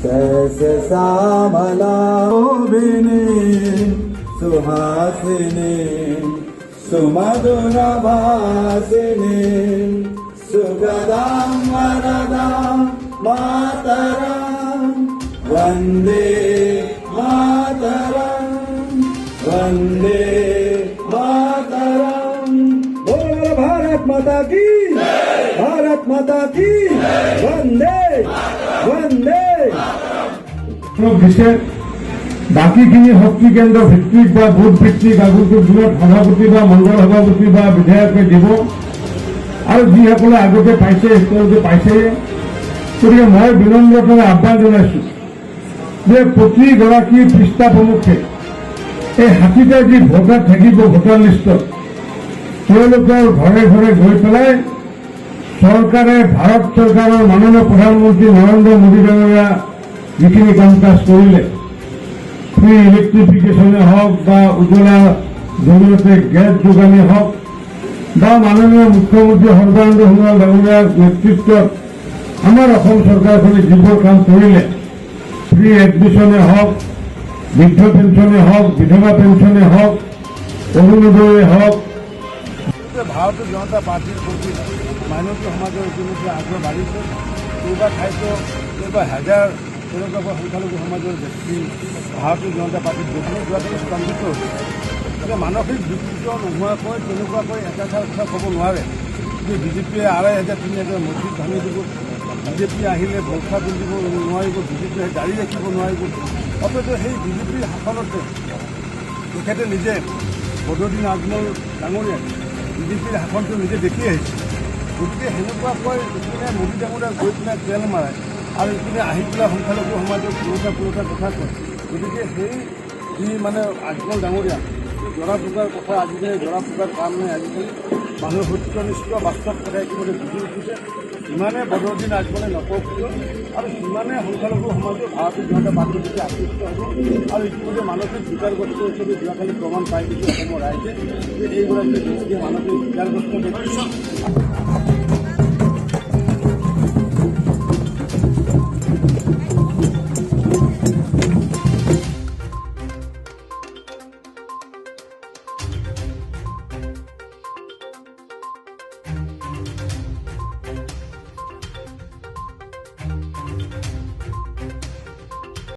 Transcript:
শস্য শ্যামলা শোভিনী সুহাসিনী সুমধুর ভাষিণী সুখদাং বরদাং মাতরম, বন্দে মাতরম, বন্দে মাতরম। बोलो भारत माता की, भारत माता की, वंदे वंदे দিছে। বাকীখিনি শক্তি কেন্দ্ৰ ভিত্তিক বা বুথ ভিত্তিক আগন্তুক দিনত সভাপতি বা মণ্ডল সভাপতি বা বিধায়কে দিব আৰু যিসকলে আগতে পাইছে, তেওঁলোকে পাইছে। গতিকে মই বিনম্ৰতাৰে আহ্বান জনাইছো যে প্ৰতিগৰাকী পৃষ্ঠা প্ৰমুখে এই 60টা যি ভোটাৰ থাকিব ভোটাৰ লিষ্টত, তেওঁলোকৰ ঘৰে ঘৰে গৈ পেলাই চৰকাৰে, ভাৰত চৰকাৰৰ মাননীয় প্ৰধানমন্ত্ৰী নৰেন্দ্ৰ মোদী ডাঙৰীয়া যিখিনি কাম কাজ কৰিলে, ফ্ৰী ইলেক্ট্ৰিফিকেশ্যনে হওক বা উজ্জ্বলা জৰিয়তে গেছ যোগানেই হওক বা মাননীয় মুখ্যমন্ত্ৰী সৰ্বানন্দ সোণোৱাল ডাঙৰীয়াৰ নেতৃত্বত আমাৰ অসম চৰকাৰখনে যিবোৰ কাম কৰিলে, ফ্ৰী এডমিশ্যনে হওক, বৃদ্ধ পেঞ্চনে হওক, বিধৱা পেঞ্চনে হওক, অৰুণোদয়ে হওক। ভাৰতীয় জনতা পাৰ্টীৰ প্ৰতি মাইনৰিটি সমাজৰ ইতিমধ্যে আগ্ৰহ বাঢ়িছে। কেইবা ঠাইতো কেইবা হাজাৰ তেনেকুৱা সংখ্যালঘু সমাজৰ ব্যক্তি ভাৰতীয় জনতা পাৰ্টীত যোগদান যোৱাটো স্তম্ভিত হৈছে। গতিকে মানসিক বিকৃত নোহোৱাকৈ তেনেকুৱাকৈ একাষাৰ কথা ক'ব নোৱাৰে যে বিজেপিয়ে 2500, 3000 মছজিদ ভাঙি দিব, বিজেপি আহিলে বোৰ্খা পিন্ধিব নোৱাৰিব, বিজেপি দাড়ি ৰাখিব নোৱাৰিব। অথচ সেই বিজেপিৰ শাসনতে তেখেতে নিজে, বদৰুদ্দিন আজমল ডাঙৰীয়াই বিজেপিৰ শাসনটো নিজে দেখি আহিছে। গতিকে সেনেকুৱাকৈ ইপিনে মোদী ডাঙৰীয়া গৈ পেলাই তেল মাৰে আৰু ইপিনে আহি পেলাই সংখ্যালঘু সমাজক ওলোটা পোলোটা কথা কয়। গতিকে সেই যি মানে আজমল ডাঙৰীয়া, সেই জৰা ফুকাৰ কথা, আজিকালি জৰা ফুকাৰ কাম নাই। আজিকালি মানুহে সত্যনিষ্ঠ বাস্তৱ কথা ইতিমধ্যে বুজি উঠিছে। যিমানে বদৰুদ্দিন আজমলে নকওক কিয় আৰু সিমানে সংখ্যালঘু সমাজে ভাৰতীয় জনতা পাৰ্টীৰ প্ৰতি আকৃষ্ট হ'ব। আৰু ইতিমধ্যে মানসিক বিকাৰগ্ৰস্ত হিচাপে যোৱাকালি প্ৰমাণ পাই গৈছে অসমৰ ৰাইজে যে এইগৰাকী ব্যক্তিয়ে মানসিক বিকাৰগ্ৰস্ত ব্যক্তি।